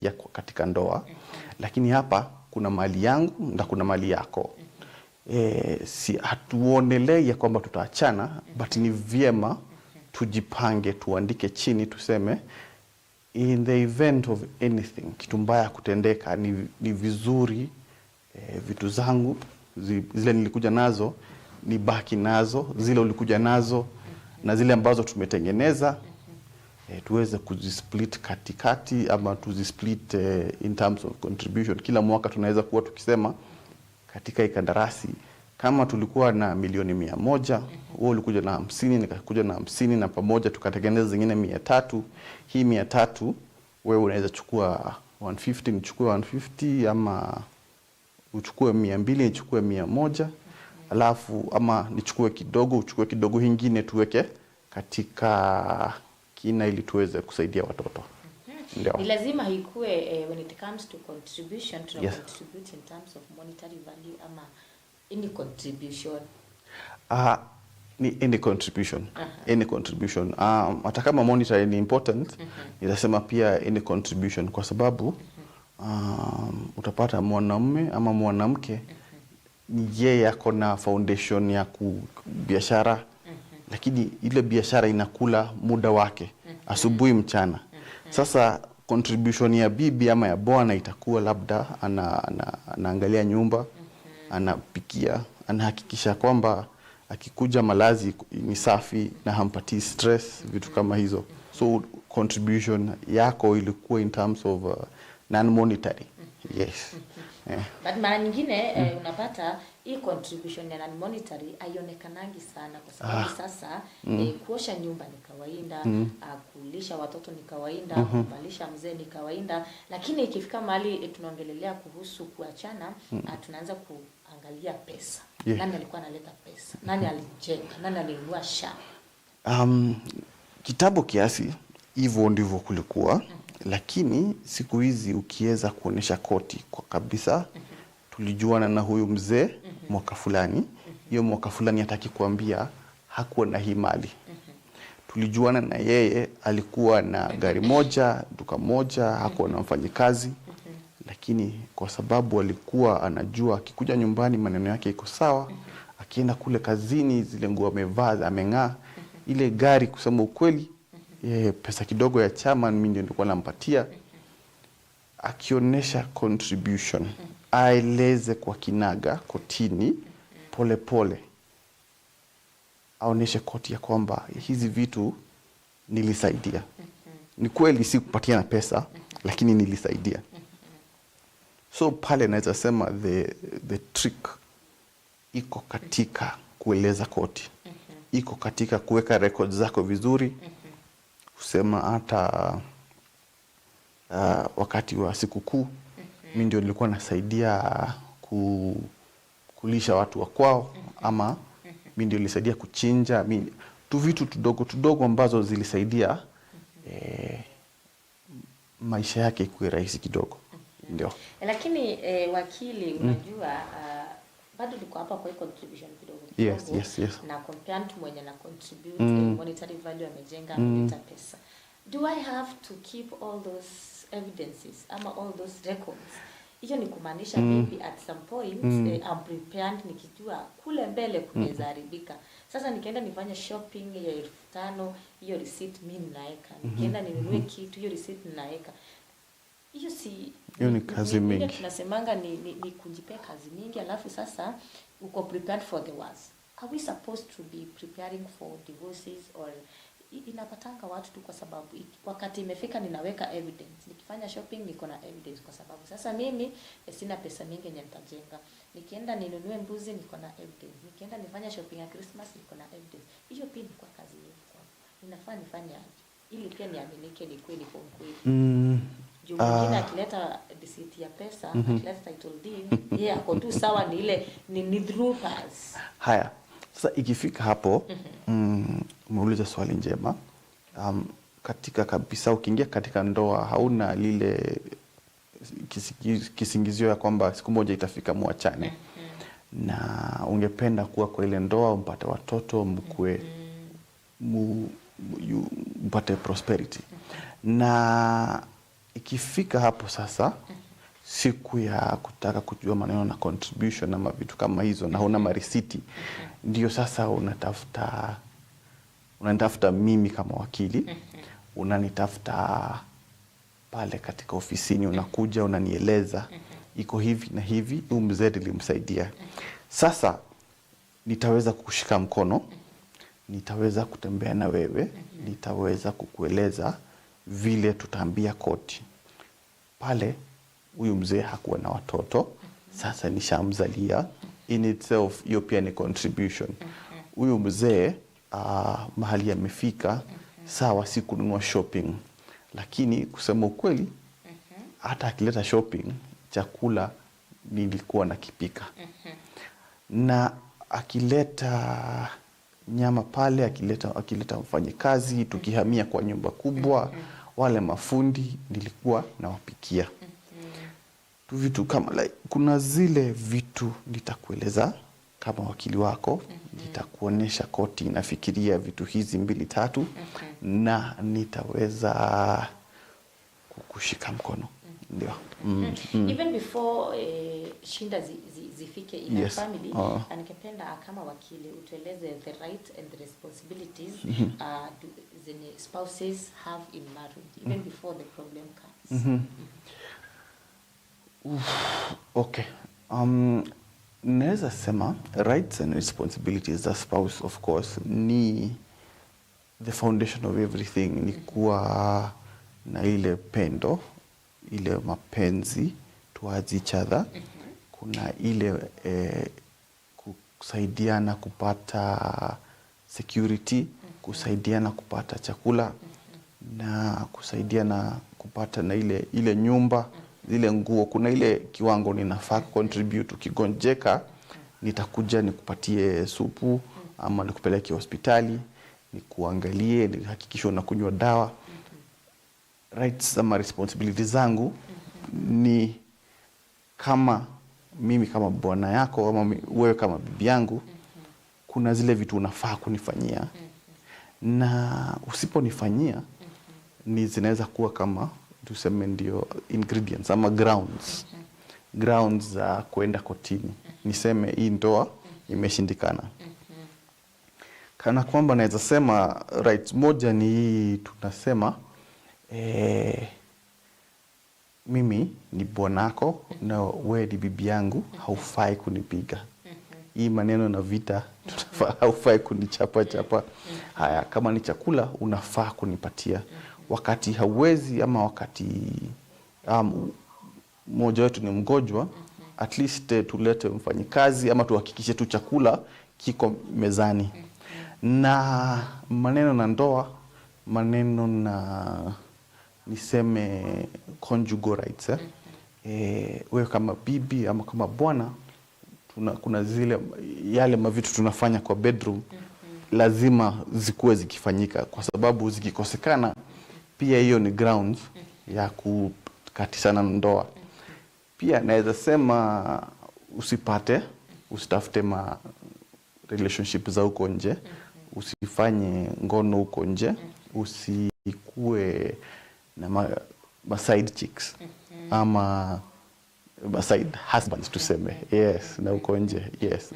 Ya katika ndoa, lakini hapa kuna mali yangu na kuna mali yako. Si hatuonelei ya kwamba tutaachana, but ni vyema tujipange, tuandike chini, tuseme in the event of anything, kitu mbaya kutendeka, ni vizuri vitu zangu zile nilikuja nazo nibaki nazo, zile ulikuja nazo na zile ambazo tumetengeneza tuweze kuzisplit katikati ama tuzisplit in terms of contribution. Kila mwaka tunaweza kuwa tukisema katika hii kandarasi kama tulikuwa na milioni 100, wewe ulikuja na 50, nikakuja na 50, na pamoja tukatengeneza zingine 300. Hii 300 wewe unaweza chukua 150, nichukue 150, ama uchukue 200, nichukue 100, alafu ama nichukue kidogo, uchukue kidogo, ingine tuweke katika kina ili tuweze kusaidia watoto. Ndio. Ni lazima ikue when it comes to contribution, tuna contribute in terms of monetary value ama any contribution? Ni any contribution. Any contribution. Hata kama monetary ni important, nitasema pia any contribution kwa sababu utapata mwanamume ama mwanamke ni yeye ako na foundation ya biashara, lakini ile biashara inakula muda wake asubuhi, mchana. Sasa contribution ya bibi ama ya bwana itakuwa labda anaangalia nyumba, anapikia, anahakikisha kwamba akikuja malazi ni safi na hampatii stress, vitu kama hizo. So contribution yako ilikuwa in terms of non-monetary. Yes. Yeah. But mara nyingine unapata hii contribution ya non-monetary haionekanangi sana kwa sababu sasa kuosha nyumba ni kawaida, kulisha watoto ni kawaida, kuvalisha mzee ni kawaida, lakini ikifika mahali tunaongelelea kuhusu kuachana, tunaanza kuangalia pesa. Nani alikuwa analeta pesa? Nani alijenga? Nani alinunua shamba? Kitambo kiasi hivyo ndivyo kulikuwa, lakini siku hizi ukiweza kuonyesha koti kwa kabisa, tulijuana na huyu mzee mwaka fulani, hiyo mwaka fulani hataki kuambia hakuwa na hii mali. Tulijuana na yeye alikuwa na gari moja, duka moja, hakuwa na mfanyikazi, lakini kwa sababu alikuwa anajua akikuja nyumbani maneno yake iko sawa, akienda kule kazini zile nguo amevaa ameng'aa, ile gari kusema ukweli, pesa kidogo ya chama mimi ndio nilikuwa nampatia. Akionyesha contribution, aeleze kwa kinaga kotini pole pole, aonyeshe koti ya kwamba hizi vitu nilisaidia. Ni kweli si kupatia na pesa, lakini nilisaidia. So pale naweza sema the trick iko katika kueleza koti, iko katika kuweka records zako vizuri, kusema hata wakati wa sikukuu mi ndio nilikuwa nasaidia kulisha watu wa kwao, ama mi ndio nilisaidia kuchinja, mi tu vitu tudogo tudogo ambazo zilisaidia maisha yake ikuwe rahisi kidogo, ndio. Lakini wakili, unajua bado niko hapa kwa hii contribution kidogo kidogo. Na compare mtu mwenye na contribute monetary value, amejenga, ameleta pesa. Do I have to keep all those evidences ama all those records? Hiyo ni kumaanisha maybe at some point I'm prepared nikijua kule mbele kunaweza haribika. Sasa nikienda nifanye shopping ya 5,000, hiyo receipt mi ninaeka. Nikienda ninunue kitu, hiyo receipt ninaeka. Hiyo si Hiyo ni kazi ile mingi. Tunasemanga ni kujipea kazi mingi, alafu sasa uko prepared for the worst. Are we supposed to be preparing for divorces or inapatanga watu tu kwa sababu wakati imefika ninaweka evidence? Nikifanya shopping niko na evidence kwa sababu sasa mimi sina pesa mingi yenye nitajenga. Nikienda ninunue mbuzi niko na evidence. Nikienda nifanye shopping ya Christmas niko na evidence. Hiyo pia ni kwa kazi mingi kwangu. Ninafaa nifanye aje ili pia niaminike ni kweli kwa ukweli? Juu mwingine akileta receipt ya pesa, akileta title deed, yeye ako tu sawa, ni ile ni through pass. Haya, sasa ikifika hapo, umeuliza swali njema. Katika kabisa ukiingia katika ndoa hauna lile kisingizio ya kwamba siku moja itafika muachane, na ungependa kuwa kwa ile ndoa, mpate watoto, mkue mpate prosperity na Ikifika hapo sasa, siku ya kutaka kujua maneno na contribution ama vitu kama hizo na huna marisiti, ndio sasa unanitafuta mimi kama wakili, unanitafuta pale katika ofisini, unakuja unanieleza iko hivi na hivi, huyu mzee nilimsaidia. Sasa nitaweza kukushika mkono, nitaweza kutembea na wewe, nitaweza kukueleza vile tutaambia koti pale. Huyu mzee hakuwa na watoto, sasa nishamzalia. In itself hiyo pia ni contribution. Huyu mzee mahali amefika, sawa, si kununua shopping, lakini kusema ukweli, hata akileta shopping, chakula nilikuwa nakipika na akileta nyama pale, akileta mfanyikazi, tukihamia kwa nyumba kubwa, wale mafundi nilikuwa nawapikia tu vitu kama like, kuna zile vitu nitakueleza kama wakili wako, nitakuonyesha koti inafikiria vitu hizi mbili tatu, na nitaweza kukushika mkono, ndio. Even before shinda zifike in a family, na ningependa kama wakili utueleze the right and the responsibilities zenye spouses have in marriage even before the problem comes. Okay. Naweza sema rights and responsibilities za spouse, of course, ni the foundation of everything, ni kuwa na ile pendo, ile mapenzi towards each other. Kuna ile kusaidiana kupata security, kusaidiana kupata chakula na kusaidiana kupata na ile nyumba, zile nguo. Kuna ile kiwango ninafaa contribute. Ukigonjeka nitakuja nikupatie supu ama nikupeleke hospitali, nikuangalie, nihakikishe unakunywa dawa. Rights ama responsibility zangu ni kama mimi kama bwana yako ama wewe kama bibi yangu, kuna zile vitu unafaa kunifanyia na usiponifanyia ni zinaweza kuwa kama tuseme ndio ingredients ama grounds za kuenda kotini, niseme hii ndoa imeshindikana. Kana kwamba naweza sema right moja ni hii tunasema mimi ni bwanako na wewe ni bibi yangu, haufai kunipiga. Hii maneno na vita haufai kunichapa chapa. Haya, kama ni chakula unafaa kunipatia. Wakati hauwezi ama wakati mmoja wetu ni mgonjwa, at least tulete mfanyikazi ama tuhakikishe tu chakula kiko mezani. Na maneno na ndoa, maneno na niseme conjugal rights, eh? Wewe kama bibi ama kama bwana kuna zile yale mavitu tunafanya kwa bedroom lazima zikuwe zikifanyika, kwa sababu zikikosekana pia hiyo ni grounds ya kukatisana ndoa. Pia naweza sema usitafute ma relationship za huko nje, usifanye ngono huko nje, usikue na ma side chicks ama ma side husbands tuseme, yes, na huko nje, yes.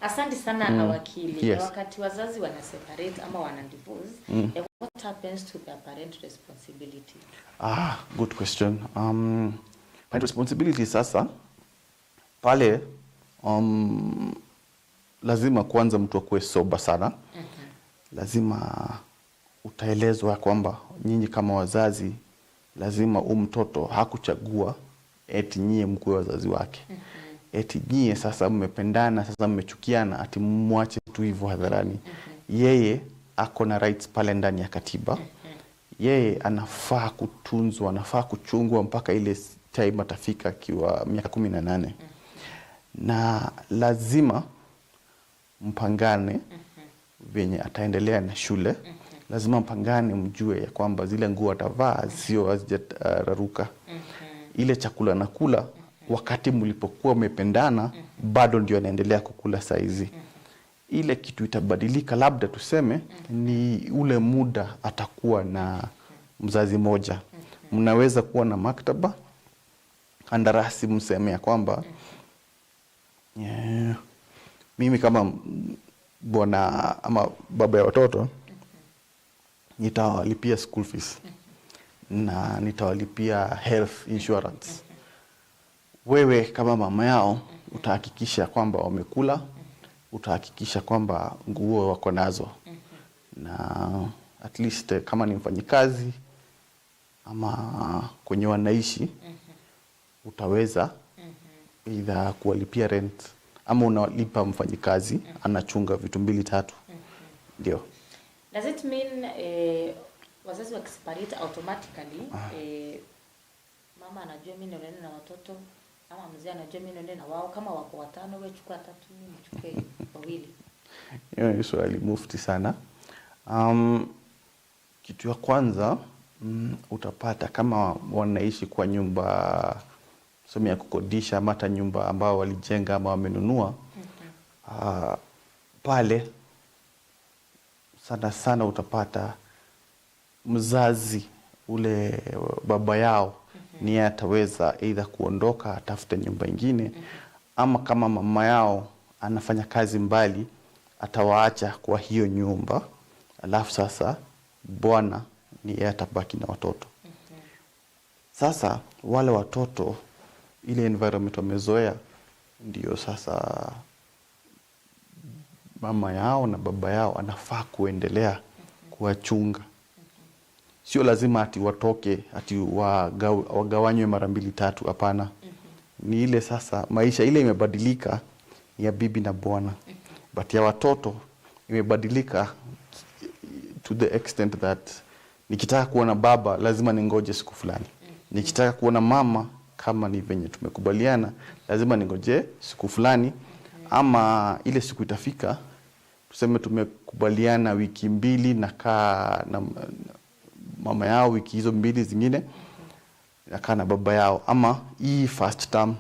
Asante sana, wakili. Yes. Wakati wazazi wana separate ama wana divorce, what happens to their parent responsibility? Ah, good question. Parent responsibility sasa pale lazima kwanza mtu akuwe sober sana. Lazima utaelezwa kwamba nyinyi kama wazazi lazima huu mtoto hakuchagua eti nyie mkuwe wazazi wake. Eti nyie sasa mmependana, sasa mmechukiana, ati mwache tu hivyo hadharani. Yeye ako na rights pale ndani ya katiba. Yeye anafaa kutunzwa, anafaa kuchungwa mpaka ile time atafika akiwa miaka 18. Na lazima mpangane venye ataendelea na shule. Lazima mpangane, mjue ya kwamba zile nguo atavaa sio hazijararuka. Ile chakula nakula wakati mlipokuwa mmependana bado ndio anaendelea kukula saizi. Ile kitu itabadilika labda tuseme ni ule muda atakuwa na mzazi moja. Mnaweza kuwa na maktaba kandarasi, mseme ya kwamba yeah, mimi kama bwana ama baba ya watoto nitawalipia school fees na nitawalipia health insurance. Wewe kama mama yao utahakikisha kwamba wamekula, utahakikisha kwamba nguo wako nazo, na at least kama ni mfanyikazi ama kwenye wanaishi utaweza either kuwalipia rent ama unalipa mfanyikazi anachunga vitu mbili tatu. Ndio. Does it mean wazazi wakiseparate automatically, mama anajua mimi ndio naenda na watoto ama mzee anajua mimi ndio na wao, kama wako watano, wewe chukua tatu, mimi nichukue wawili? Hiyo ni swali mufti sana. Kitu ya kwanza, utapata kama wanaishi kwa nyumba tuseme ya kukodisha ama hata nyumba ambao walijenga ama wamenunua, pale sana sana utapata mzazi ule baba yao ni yeye ataweza either kuondoka atafute nyumba ingine, ama kama mama yao anafanya kazi mbali atawaacha kwa hiyo nyumba, alafu sasa bwana ni yeye atabaki na watoto. Sasa wale watoto ile environment wamezoea, ndio sasa mama yao na baba yao anafaa kuendelea kuwachunga. Sio lazima ati watoke ati wagawanywe mara mbili tatu, hapana. Ni ile sasa maisha ile imebadilika ya bibi na bwana, but ya watoto imebadilika to the extent that nikitaka kuona baba lazima ningoje siku fulani, nikitaka kuona mama kama ni venye tumekubaliana lazima ningoje siku fulani, ama ile siku itafika tuseme tumekubaliana wiki mbili nakaa na mama yao, wiki hizo mbili zingine nakaa na baba yao, ama hii first term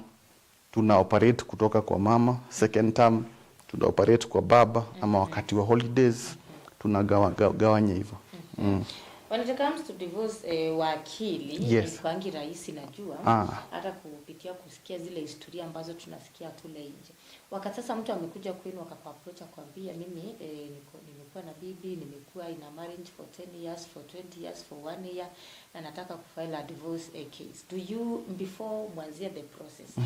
tuna operate kutoka kwa mama, second term tuna operate kwa baba, ama wakati wa holidays tunagawanya hivyo. When it comes to divorce, wakili, haikuangi rahisi najua, hata kupitia kusikia zile historia ambazo tunasikia kule nje. Wakati sasa mtu amekuja kwenu akakuapproach akwambia mimi nimekuwa na bibi, nimekuwa in a marriage for 10 years, for 20 years, for 1 year na nataka kufile a divorce case. Do you, before mwanzie the process,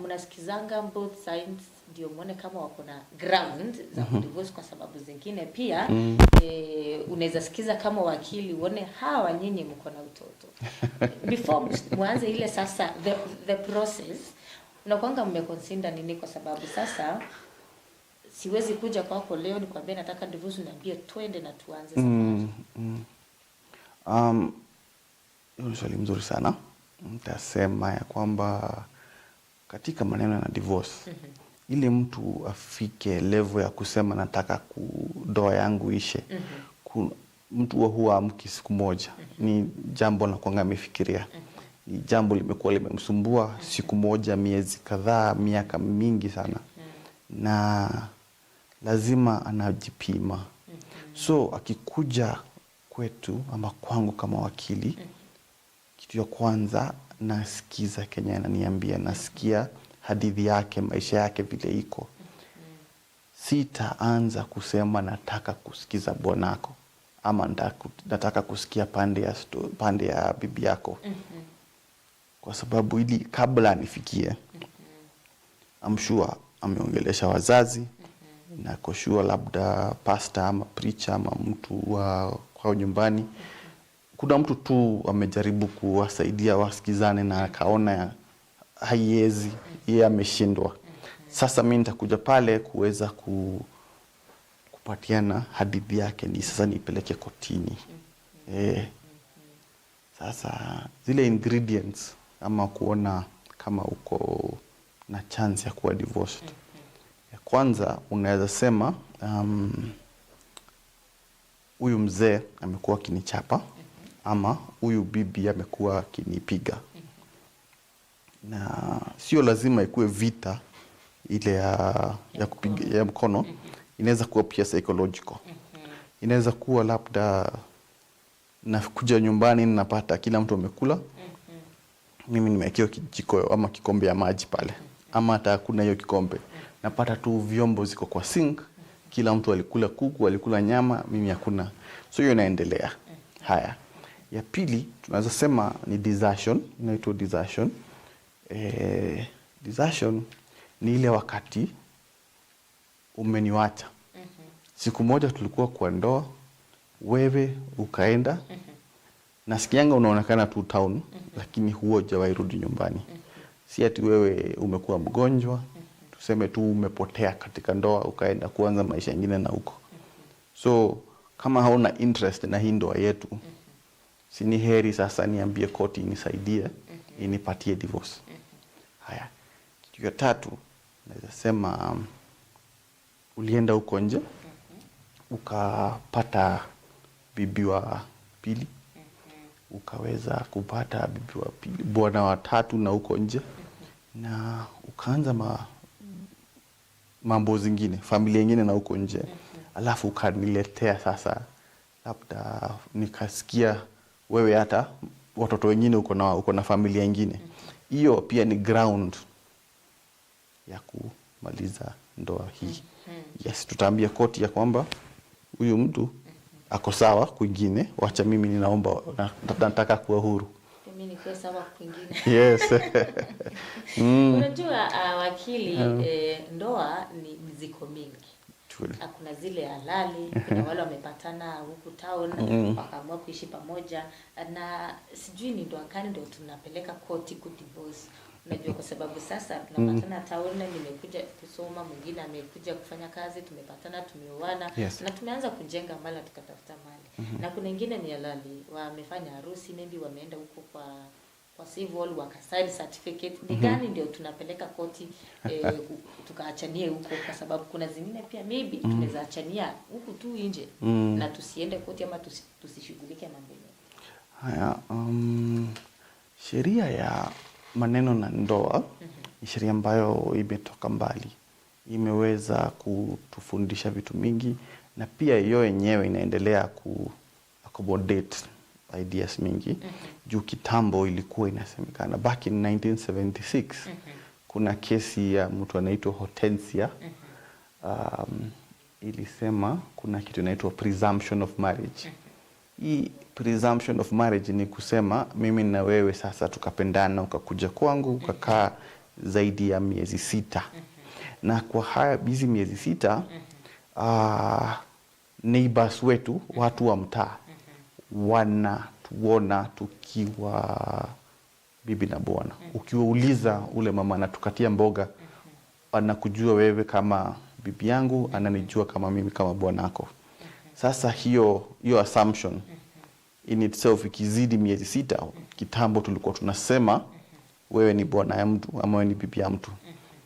mnasikizanga both sides ndio muone kama wako na ground za kudivorce? Kwa sababu zingine pia unaweza sikiza kama wakili uone hawa nyinyi mko na utoto. Before muanze ile sasa the process, unakuanga mmeconsider nini? Kwa sababu sasa siwezi kuja kwako leo nikwambie nataka divorce, niambie twende na tuanze safari. Hiyo ni swali mzuri sana. Nitasema ya kwamba katika maneno ya divorce, ili mtu afike level ya kusema nataka ndoa yangu ishe, mtu huwa amki siku moja. Ni jambo la kwanga amefikiria, ni jambo limekuwa limemsumbua siku moja, miezi kadhaa, miaka mingi sana, na lazima anajipima. So akikuja kwetu ama kwangu kama wakili, kitu ya kwanza nasikiza kenye ananiambia, nasikia hadithi yake, maisha yake vile iko. Sitaanza kusema nataka kusikiza bwanako ama nataka kusikia pande ya bibi yako, kwa sababu ili kabla anifikie, I'm sure ameongelesha wazazi, na kwa sure labda pastor ama preacher ama mtu wa kwao nyumbani, kuna mtu tu amejaribu kuwasaidia wasikizane na akaona haiwezi, yeye ameshindwa. Sasa mimi nitakuja pale kuweza kupatiana hadithi yake, ni sasa nipeleke kotini. Sasa zile ingredients ama kuona kama uko na chance ya kuwa divorced. Ya kwanza unaweza sema huyu mzee amekuwa akinichapa ama huyu bibi amekuwa akinipiga. Na sio lazima ikuwe vita ile ya kupiga ya mkono, inaweza kuwa pia psychological. Inaweza kuwa labda Nakuja nyumbani napata kila mtu amekula, mimi nimewekewa kijiko ama kikombe ya maji pale, ama hata hakuna hiyo kikombe, napata tu vyombo ziko kwa sink. Kila mtu alikula kuku, alikula nyama, mimi hakuna. So hiyo inaendelea. Haya, ya pili tunaweza sema ni desertion, inaitwa desertion. Desertion ni ile wakati umeniwacha. Siku moja tulikuwa kwa ndoa, wewe ukaenda, nasikianga unaonekana tu town, lakini huo hujawahi rudi nyumbani. Si ati wewe umekuwa mgonjwa, tuseme tu umepotea katika ndoa ukaenda kuanza maisha ingine na huko. So kama hauna interest na hii ndoa yetu, si ni heri sasa niambie koti inisaidie, inipatie divorce. Haya, kitu ya tatu naweza sema ulienda huko nje ukapata bibi wa pili, ukaweza kupata bibi wa pili, bwana wa tatu na huko nje, na ukaanza mambo zingine, familia ingine na huko nje, alafu ukaniletea sasa, labda nikasikia wewe hata watoto wengine uko na familia ingine. Hiyo pia ni ground ya kumaliza ndoa hii. Yes, tutaambia koti ya kwamba huyu mtu ako sawa kwingine, wacha mimi ninaomba nataka kuwa huru. Mimi nikuwe sawa kwingine. Yes. Unajua wakili, ndoa ni ziko mingi. Truly. Kuna zile halali, kuna wale wamepatana huku town wakaamua kuishi pamoja, na sijui ni ndoa gani ndio tunapeleka koti ku divorce. Unajua, kwa sababu sasa tunapatana town, nimekuja kusoma, mwingine amekuja kufanya kazi, tumepatana, tumeoana na tumeanza kujenga mali na tukatafuta mali. Na kuna ingine ni halali, wamefanya harusi, maybe wameenda huko kwa civil wakasign certificate. Ni gani ndio tunapeleka koti tukaachanie huko? Kwa sababu kuna zingine pia maybe tunaweza achania huku tu nje na tusiende koti ama tusishughulike mambo yenyewe. Haya, sheria ya maneno na ndoa ni sheria ambayo imetoka mbali, imeweza kutufundisha vitu mingi, na pia hiyo yenyewe inaendelea ku accommodate ideas mingi. Juu kitambo ilikuwa inasemekana back in 1976 kuna kesi ya mtu anaitwa Hortensia, ilisema kuna kitu inaitwa presumption of marriage. Hii presumption of marriage ni kusema mimi na wewe sasa tukapendana, ukakuja kwangu ukakaa zaidi ya miezi 6, na kwa haya hizi miezi 6 neighbors wetu, watu wa mtaa wanatuona tukiwa bibi na bwana. Ukiwauliza ule mama anatukatia mboga, anakujua wewe kama bibi yangu, ananijua kama mimi kama bwanako. Sasa hiyo hiyo assumption in itself ikizidi miezi 6, kitambo tulikuwa tunasema wewe ni bwana ya mtu ama wewe ni bibi ya mtu.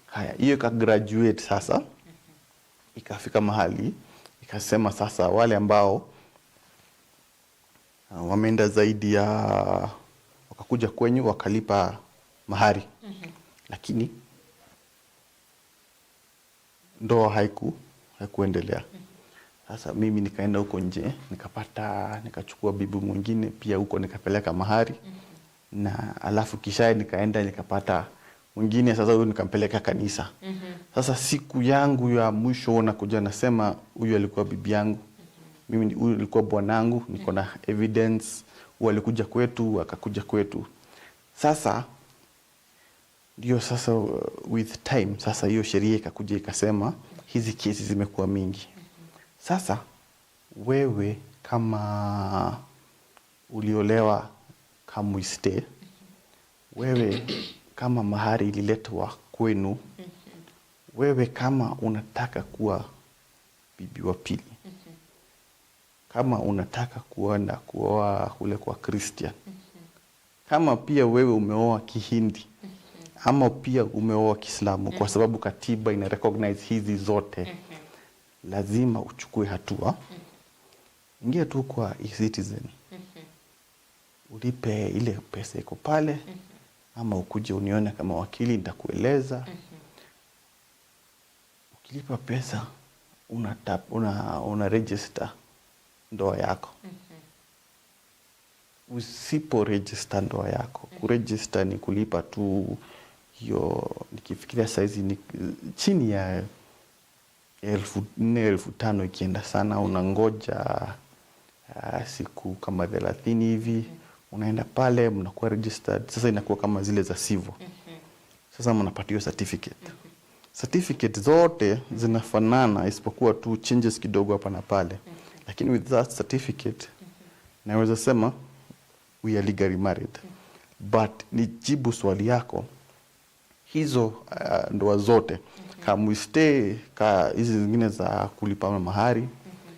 Haya, hiyo ika graduate sasa, ikafika mahali ikasema sasa wale ambao wameenda zaidi ya wakakuja kwenyu wakalipa mahari, lakini ndoa haikuendelea. Sasa mimi nikaenda huko nje nikapata, nikachukua bibi mwingine pia huko nikapeleka mahari, na alafu kisha nikaenda nikapata mwingine, sasa huyu nikampeleka kanisa. Sasa siku yangu ya mwisho nakuja nasema huyu alikuwa bibi yangu, mimi huyu alikuwa bwanangu, niko na evidence, huyu alikuja kwetu, akakuja kwetu. Sasa ndio sasa with time sasa hiyo sheria ikakuja ikasema hizi kesi zimekuwa mingi. Sasa wewe kama uliolewa come we stay, wewe kama mahari ililetwa kwenu, wewe kama unataka kuwa bibi wa pili, kama unataka kuenda kuoa kule kwa Christian, kama pia wewe umeoa Kihindi ama pia umeoa Kiislamu, kwa sababu katiba ina recognize hizi zote, lazima uchukue hatua. Ingia tu kwa eCitizen, ulipe ile pesa iko pale, ama ukuje unione kama wakili, nitakueleza. Ukilipa pesa una register ndoa yako. Usipo register ndoa yako, kuregister ni kulipa tu hiyo, nikifikiria saizi ni chini ya 4,000, 5,000 ikienda sana. Unangoja siku kama 30 hivi, unaenda pale mnakuwa registered. Sasa inakuwa kama zile za civil. Sasa mnapatiwa certificate. Certificate zote zinafanana isipokuwa tu changes kidogo hapa na pale, lakini with that certificate naweza sema we are legally married. But nijibu swali yako, hizo ndoa zote, kama we stay ka hizi zingine za kulipa mahari,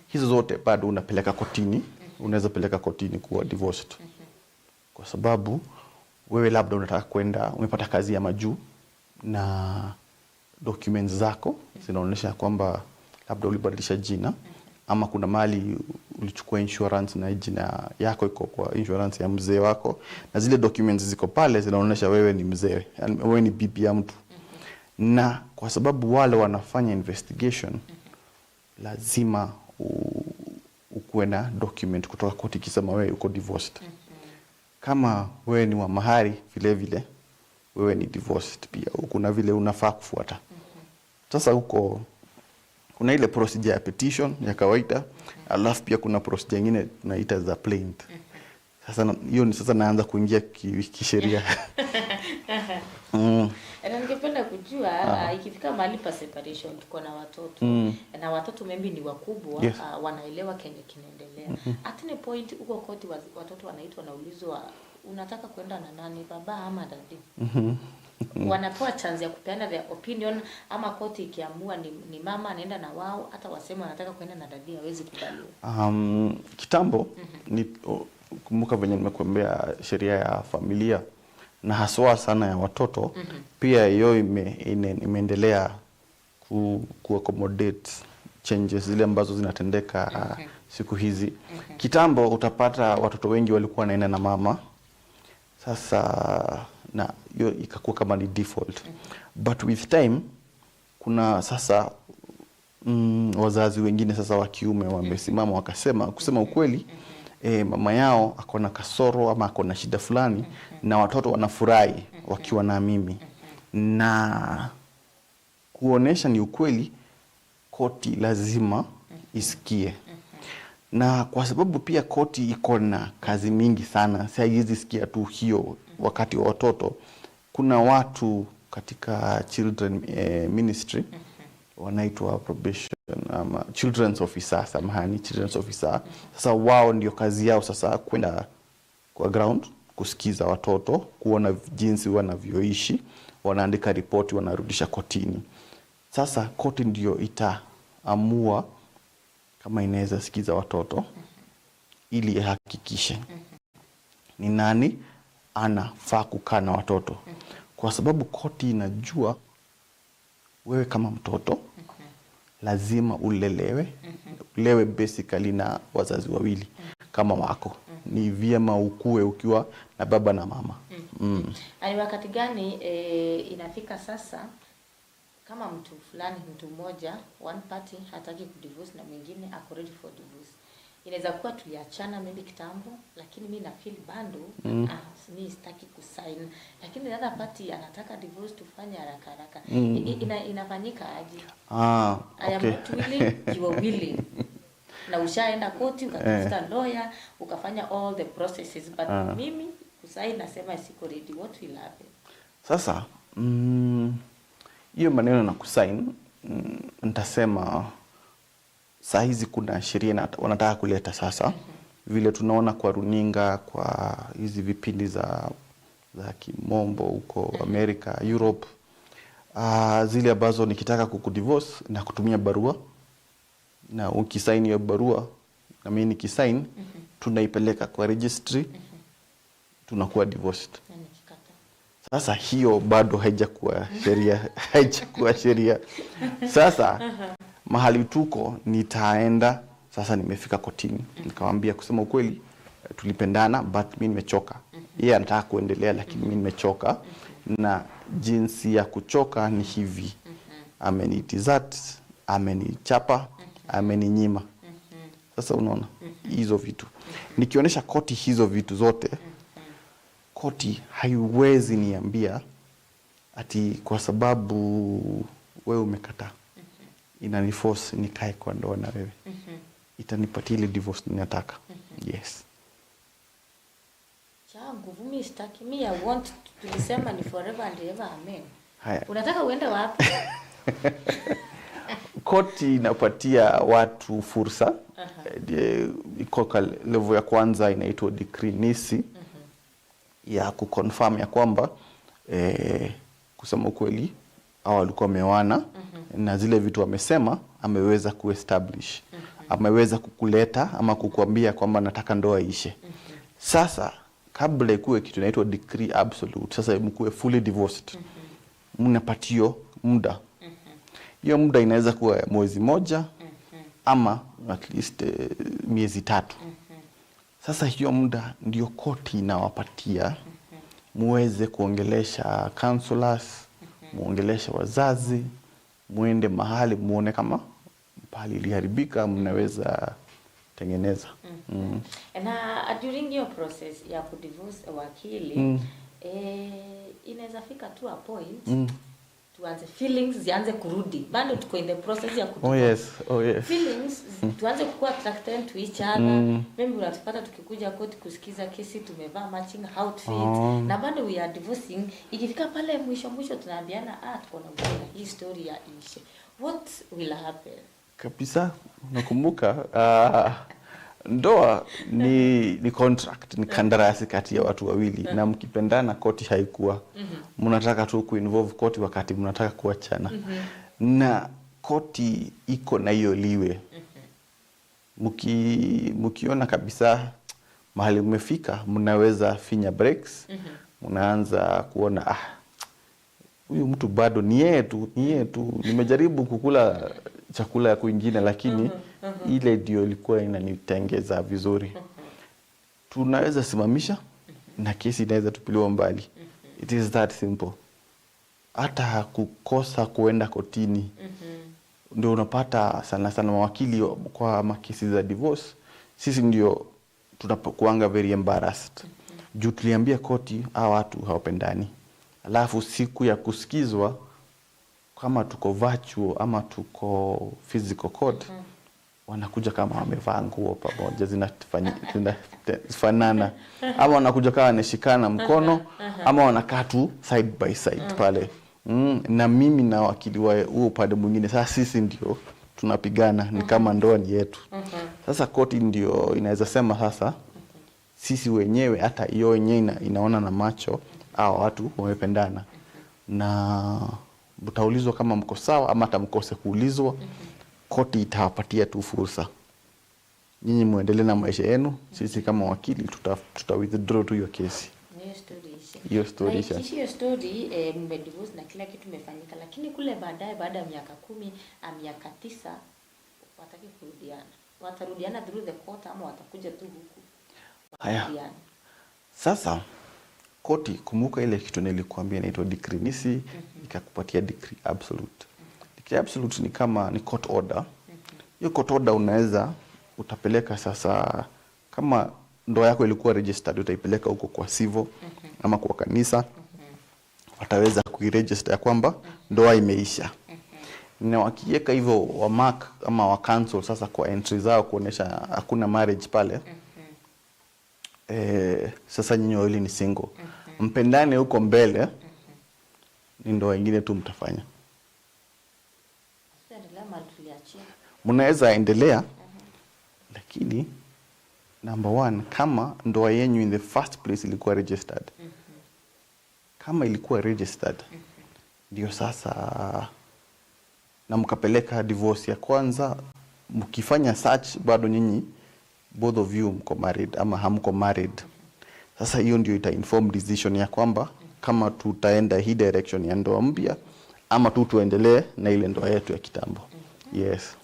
hizo zote bado unapeleka kotini, unaweza peleka kotini kuwa divorced, kwa sababu wewe labda unataka kwenda, umepata kazi ya majuu na documents zako zinaonyesha kwamba labda ulibadilisha jina ama kuna mali ulichukua insurance na jina yako iko kwa insurance ya mzee wako, na zile documents ziko pale zinaonyesha wewe ni mzee, yani wewe ni bibi ya mtu. Na kwa sababu wale wanafanya investigation, lazima ukuwe na document kutoka koti ikisema wewe uko divorced. Kama wewe ni wa mahari, vile vile wewe ni divorced pia, kuna vile unafaa kufuata. Sasa huko kuna ile procedure ya petition ya kawaida, alafu pia kuna procedure nyingine tunaita za plaint. Sasa hiyo ni sasa naanza kuingia kisheria. Na ningependa kujua, ikifika mahali pa separation, tuko na watoto na watoto maybe ni wakubwa, wanaelewa kenye kinaendelea. At any point huko koti watoto wanaitwa, wanaulizwa, "Unataka kwenda na nani, baba ama daddy?" Wanapewa chance ya kupeana their opinion, ama koti ikiamua ni mama anaenda na wao, hata wasema wanataka kwenda na daddy, hawezi kubaliwa? Kitambo ni kumbuka venye nimekuambia sheria ya familia na haswa sana ya watoto, pia hiyo imeendelea ku accommodate changes zile ambazo zinatendeka siku hizi. Kitambo utapata watoto wengi walikuwa wanaenda na mama, sasa na hiyo ikakuwa kama ni default. But with time kuna sasa wazazi wengine sasa wa kiume wamesimama wakasema, kusema ukweli, mama yao ako na kasoro ama ako na shida fulani na watoto wanafurahi wakiwa na mimi, na kuonesha ni ukweli, koti lazima isikie. Na kwa sababu pia koti iko na kazi mingi sana, si haiwezi sikia tu hiyo wakati wa watoto. Kuna watu katika children ministry wanaitwa probation ama children's officer, samahani, children's officer. Sasa wao ndio kazi yao sasa kwenda kwa ground kusikiza watoto, kuona jinsi wanavyoishi, wanaandika ripoti, wanarudisha kotini. Sasa koti ndio itaamua kama inaweza sikiza watoto ili ihakikishe ni nani anafaa kukaa na watoto, kwa sababu koti inajua wewe kama mtoto lazima ulelewe, ulewe basically na wazazi wawili kama wako. Ni vyema ukue ukiwa na baba na mama. Na ni wakati gani inafika sasa kama mtu fulani, mtu mmoja, one party hataki kudivorce na mwingine ako ready for divorce? Inaweza kuwa tuliachana maybe kitambo, lakini mi na feel bado mi sitaki kusign, lakini the other party anataka divorce tufanye haraka haraka. Inafanyika aje? I am not willing, you are willing, na ushaenda koti, ukatafuta lawyer, ukafanya all the processes, but mimi kusign nasema siko ready. What will happen? Sasa hiyo maneno na kusign, nitasema saa hizi kuna sheria wanataka kuleta sasa, vile tunaona kwa runinga, kwa hizi vipindi za kimombo huko Amerika, Europe, zile ambazo nikitaka kukudivorce na kutumia barua, na ukisaini hiyo barua na mimi nikisign, tunaipeleka kwa registry, tunakuwa divorced. Na nikikata? Sasa hiyo bado haijakuwa sheria, haijakuwa sheria. Sasa mahali tuko, nitaenda sasa, nimefika kotini, nikamwambia, kusema ukweli, tulipendana but mi nimechoka. Yeye anataka kuendelea, lakini mi nimechoka, na jinsi ya kuchoka ni hivi: amenidesert, amenichapa, ameninyima. Sasa unaona hizo vitu, nikionyesha koti hizo vitu zote, koti haiwezi niambia ati kwa sababu wewe umekataa inaniforce nikae kwa ndoa na wewe. Itanipatia ile divorce ninataka. Yes. Cha nguvu, mi sitaki. Mi I want, tulisema ni forever and ever, amen. Haya. Unataka uende wapi? Koti inapatia watu fursa. Iko kwa level ya kwanza inaitwa decree nisi ya kuconfirm ya kwamba kusema ukweli au walikuwa wameoana na zile vitu amesema ameweza kuestablish, ameweza kukuleta ama kukuambia kwamba nataka ndoa ishe. Sasa kabla ikuwe kitu inaitwa decree absolute, sasa mkuwe fully divorced, mnapatio muda. Hiyo muda inaweza kuwa mwezi moja ama at least miezi 3. Sasa hiyo muda ndio koti inawapatia muweze kuongelesha counselors, muongeleshe wazazi, muende mahali muone kama pahali iliharibika mnaweza tengeneza. Na during your process ya kudivorce, wakili, inaweza fika tu a point tuanze feelings zianze kurudi, bado tuko in the process ya Oh yes, oh yes. feelings tuanze kukuwa attracted to each other. Maybe unatupata tukikuja court kusikiza kesi tumevaa matching outfit na bado we are divorcing. Ikifika pale mwisho mwisho tunaambiana, "Ah, tuko na ubaya, hii story ya ishe." What will happen? Kabisa, nakumbuka ndoa ni contract, ni kandarasi kati ya watu wawili, na mkipendana koti haikuwa mnataka tu kuinvolve koti wakati mnataka kuachana. Na koti iko na hiyo liwe, mkiona kabisa mahali mmefika, mnaweza finya brakes, mnaanza kuona, "Ah, huyu mtu bado ni yeye tu, ni yeye tu. Nimejaribu kukula chakula ya kwingine, lakini ile ndio ilikuwa inanitengeza vizuri." Tunaweza simamisha na kesi inaweza tupiliwa mbali. It is that simple. Hata kukosa kuenda kotini, ndio unapata sana sana mawakili kwa makesi za divorce, sisi ndio tunapokuanga very embarrassed juu tuliambia koti hawa watu hawapendani, alafu siku ya kusikizwa, kama tuko virtual ama tuko physical court, wanakuja kama wamevaa nguo pamoja zinafanana, ama wanakuja kama wanashikana mkono, ama wanakaa tu side by side pale, na mimi na wakili wa huo upande mwingine, sasa sisi ndio tunapigana ni kama ndoa ni yetu. Sasa koti ndio inaweza sema sasa sisi wenyewe, hata hiyo wenyewe inaona na macho hao watu wamependana, na mtaulizwa kama mko sawa ama hata mkose kuulizwa. Koti itawapatia tu fursa, nyinyi muendelee na maisha yenu, sisi kama wakili tuta withdraw tu hiyo kesi. Hiyo story ishe. Hiyo story Na ishe. ikiisha hiyo story, mmedivorce na kila kitu imefanyika, lakini kule baadaye, baada ya miaka 10, miaka 9, wataki kurudiana, watarudiana through the court ama watakuja tu huku Haya. warudiane? Sasa koti, kumbuka ile kitu nilikuambia inaitwa decree nisi, ikakupatia decree absolute. Decree absolute ni kama ni court order. Hiyo court order unaweza utapeleka sasa, kama ndoa yako ilikuwa registered, utaipeleka huko kwa civil ama kwa kanisa, wataweza kuiregister ya kwamba ndoa imeisha. Na wakiweka hivyo wa mark ama wa cancel sasa kwa entry zao kuonyesha hakuna marriage pale, sasa nyinyi wawili ni single. Mpendane huko mbele, ni ndoa ingine tu mtafanya. Tuendelea mahali tuliachia. Mnaweza endelea, lakini number one, kama ndoa yenyu in the first place ilikuwa registered, kama ilikuwa registered ndio sasa na mkapeleka divorce ya kwanza, mkifanya search bado nyinyi both of you mko married ama hamko married, sasa hiyo ndio ita inform decision ya kwamba kama tutaenda hii direction ya ndoa mpya ama tu tuendelee na ile ndoa yetu ya kitambo. Yes.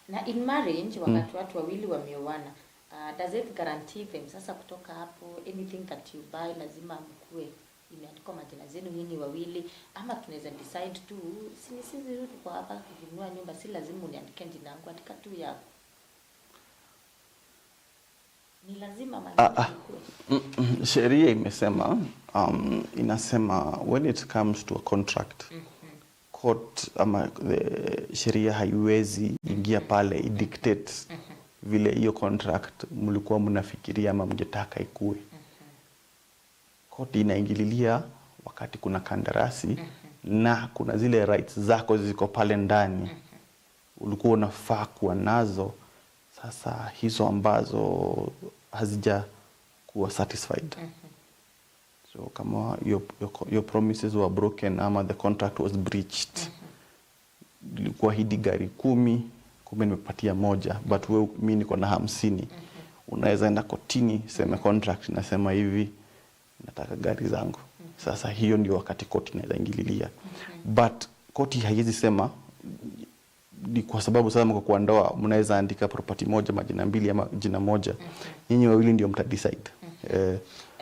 Na in marriage, wakati watu wawili wameoana, does it guarantee them sasa kutoka hapo anything that you buy lazima mkue imeandikwa majina zenu nyinyi wawili, ama tunaweza decide tu, si ni sisi tu tuko hapa, tukinunua nyumba si lazima uniandike jina yangu, andika tu yako? Ni lazima maneno ikuwe. Sheria imesema, inasema when it comes to a contract, court ama the sheria haiwezi ingia pale idictate vile hiyo contract mlikuwa mnafikiria ama mngetaka ikue. Court inaingililia wakati kuna kandarasi na kuna zile rights zako ziko pale ndani ulikuwa unafaa kuwa nazo, sasa hizo ambazo hazija kuwa satisfied. So kama your promises were broken ama the contract was breached, nilikuahidi gari 10, kumbe nimepatia 1, but wewe, mi niko na 50. Unaweza enda kotini, seme contract inasema hivi, nataka gari zangu. Sasa hiyo ndio wakati koti inaweza ingililia. But koti haiwezi sema ni kwa sababu sasa mko kwa ndoa, mnaweza andika property moja majina mbili ama jina moja. Nyinyi wawili ndio mta decide.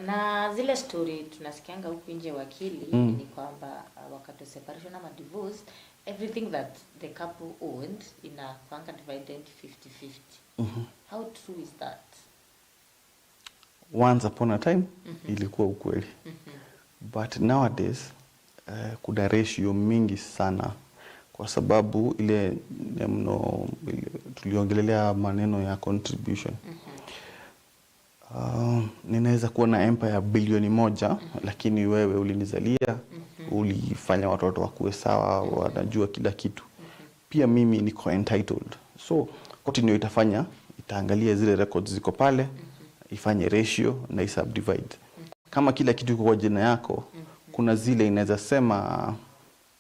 Na zile story tunasikianga huku nje, wakili, ni kwamba wakati wa separation ama divorce, everything that the couple owned inakuanga divided 50-50. How true is that? Once upon a time ilikuwa ukweli. But nowadays kuna ratio mingi sana, kwa sababu ile neno ile tuliongelelea maneno ya contribution. Ninaweza kuwa na empire ya bilioni 1, lakini wewe ulinizalia, ulifanya watoto wakuwe sawa, wanajua kila kitu. Pia mimi niko entitled. So koti ndio itafanya, itaangalia zile records ziko pale, ifanye ratio na isubdivide. Kama kila kitu iko kwa jina yako, kuna zile inaweza sema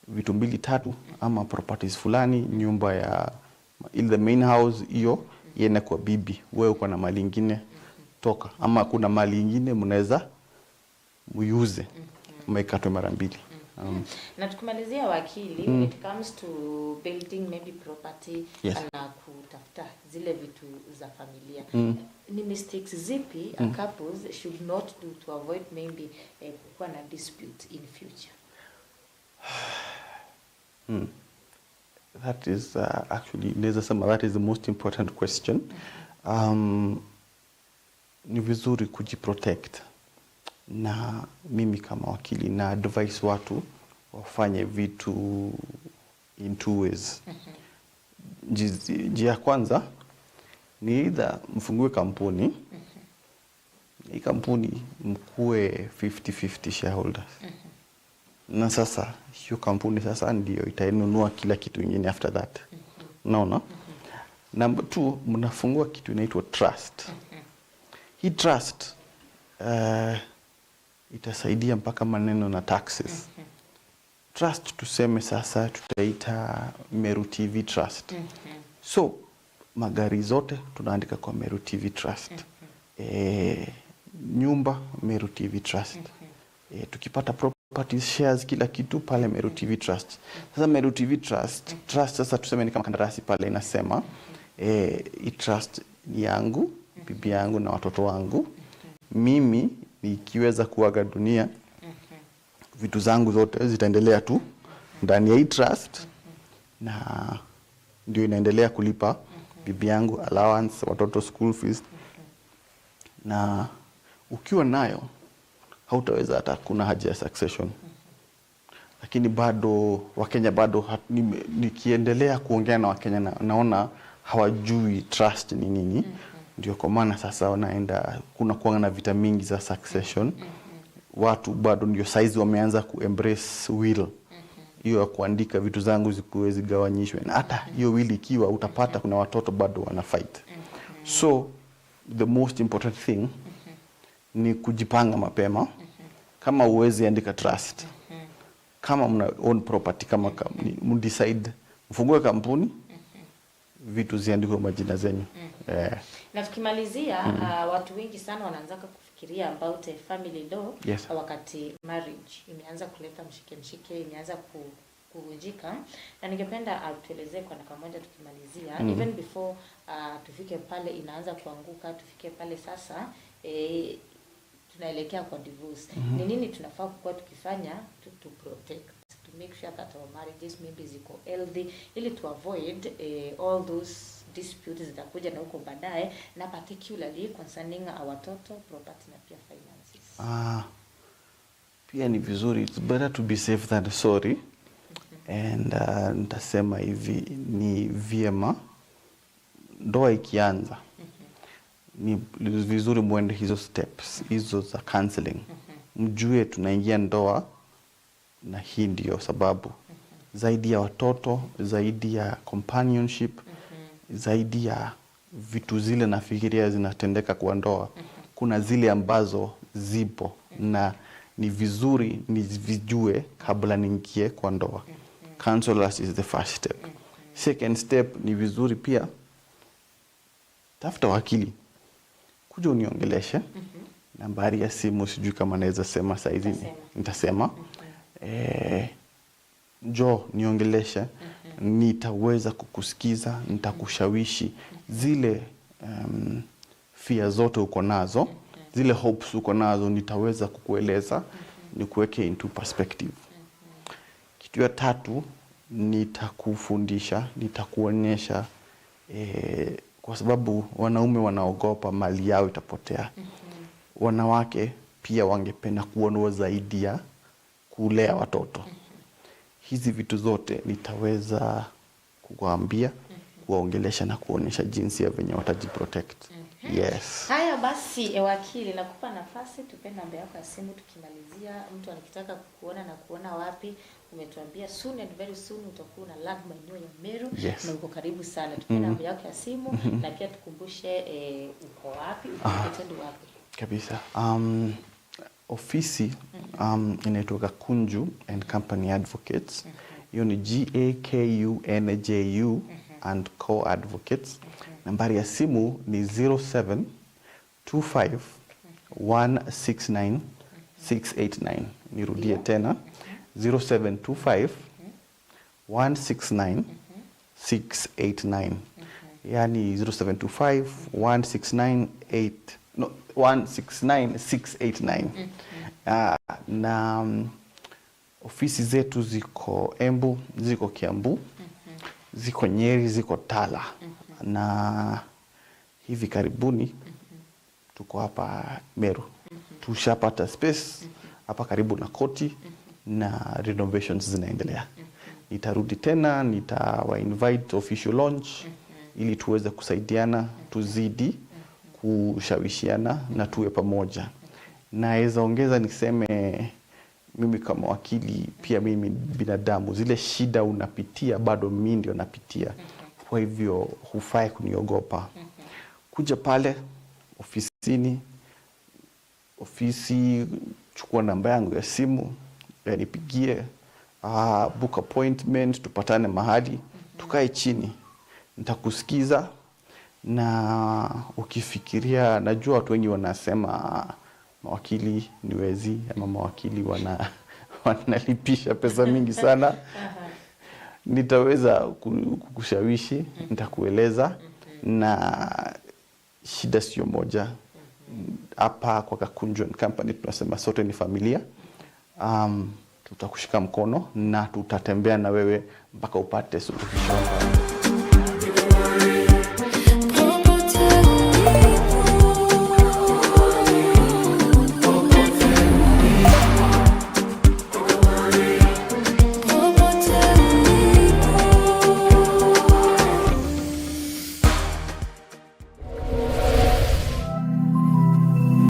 vitu mbili tatu ama properties fulani, nyumba ya in the main house hiyo iende kwa bibi, wewe uko na mali ingine toka, ama kuna mali ingine mnaweza muiuze ama ikatwe mara mbili. Na tukimalizia, wakili, when it comes to building maybe property na kutafuta zile vitu za familia, ni mistakes zipi a couples should not do to avoid maybe kukuwa na dispute in future? That is actually, naweza sema that is the most important question. Ni vizuri kujiprotect, na mimi kama wakili na advise watu wafanye vitu in two ways. Njia ya kwanza ni either mfungue kampuni, hii kampuni mkuwe 50-50 shareholders, na sasa hiyo kampuni sasa ndio itainunua kila kitu ingine after that. Unaona? Number two, mnafungua kitu inaitwa trust. Hii trust itasaidia mpaka maneno na taxes. Trust tuseme sasa tutaita Meru TV Trust. So magari zote tunaandika kwa Meru TV Trust. Nyumba Meru TV Trust. Tukipata properties, shares, kila kitu pale Meru TV Trust. Sasa Meru TV Trust sasa tuseme ni kama kandarasi pale inasema, hii trust ni yangu, bibi yangu na watoto wangu. Mimi nikiweza kuaga dunia, vitu zangu zote zitaendelea tu ndani ya hii trust, na ndio inaendelea kulipa bibi yangu allowance, watoto school fees. Na ukiwa nayo hautaweza hata kuna haja ya succession. Lakini bado Wakenya bado nikiendelea kuongea na Wakenya naona hawajui trust ni nini. Ndio kwa maana sasa wanaenda kuna kuanga na vita mingi za succession. Watu bado ndio saizi wameanza ku embrace will hiyo ya kuandika vitu zangu zikuwe zigawanyishwe, na hata hiyo will ikiwa utapata kuna watoto bado wana fight. So the most important thing ni kujipanga mapema. Kama uwezi andika trust, kama mna own property, kama mdecide mfungue kampuni, vitu ziandikwe majina zenyu. Na tukimalizia, watu wengi sana wanaanzaka kufikiria about a family law wakati marriage imeanza kuleta mshike mshike, imeanza kuvunjika, na ningependa tuelezee kwa dakika moja tukimalizia, even before tufike pale inaanza kuanguka, tufike pale sasa tunaelekea kwa divorce, ni nini tunafaa kukuwa tukifanya to protect, to make sure that our marriages maybe ziko healthy, ili to avoid all those disputes zitakuja na huko baadaye, na particularly concerning our watoto, property na pia finances? Ah, pia ni vizuri, it's better to be safe than sorry. And nitasema hivi, ni vyema ndoa ikianza, ni vizuri mwende hizo steps hizo za counseling, mjue tunaingia ndoa na hii ndio sababu, zaidi ya watoto, zaidi ya companionship, zaidi ya vitu zile nafikiria zinatendeka kwa ndoa, kuna zile ambazo zipo na ni vizuri nizijue kabla niingie kwa ndoa. Counselors is the first step. Second step, ni vizuri pia tafuta wakili, kuja uniongeleshe. Nambari ya simu sijui kama naweza sema saizi. Utasema. Nitasema. Njoo niongeleshe, nitaweza kukusikiza, nitakushawishi zile fear zote uko nazo, zile hopes uko nazo, nitaweza kukueleza, nikuweke into perspective. Kitu ya tatu, nitakufundisha, nitakuonyesha, kwa sababu wanaume wanaogopa mali yao itapotea. Wanawake pia wangependa kuonwa zaidi ya kulea watoto. Hizi vitu zote nitaweza kuwaambia, kuwaongelesha na kuonyesha jinsi ya venye watajiprotect. Yes. Haya basi, wakili, nakupa nafasi, tupe namba yako ya simu tukimalizia. Mtu akitaka kukuona na kuona wapi? Umetuambia soon and very soon utakuwa una land maeneo ya Meru na uko karibu sana. Tupe namba yako ya simu na pia tukumbushe uko wapi, uko located wapi. Kabisa. Ofisi inaitwa Gakunju and Company Advocates. Hiyo ni Gakunju and Co Advocates. Nambari ya simu ni 0725 169 689. Nirudie tena, 0725 169 689. Yani 0725 169 8, no, 169 689. Ah, na ofisi zetu ziko Embu, ziko Kiambu, ziko Nyeri, ziko Tala, na hivi karibuni tuko hapa Meru. Tushapata space hapa karibu na koti na renovations zinaendelea. Nitarudi tena, nitawa invite official launch ili tuweze kusaidiana, tuzidi kushawishiana na tuwe pamoja. Naweza ongeza niseme, mimi kama wakili pia mimi binadamu, zile shida unapitia bado mimi ndio napitia. Kwa hivyo hufai kuniogopa. Kuja pale ofisini, ofisi, chukua namba yangu ya simu, nipigie, book appointment, tupatane mahali, tukae chini, nitakusikiza. Na ukifikiria, najua watu wengi wanasema mawakili ni wezi ama mawakili wanalipisha pesa mingi sana. Nitaweza kukushawishi, nitakueleza, na shida sio moja. Hapa kwa Gakunju and Company tunasema sote ni familia. Tutakushika mkono na tutatembea na wewe mpaka upate suluhisho.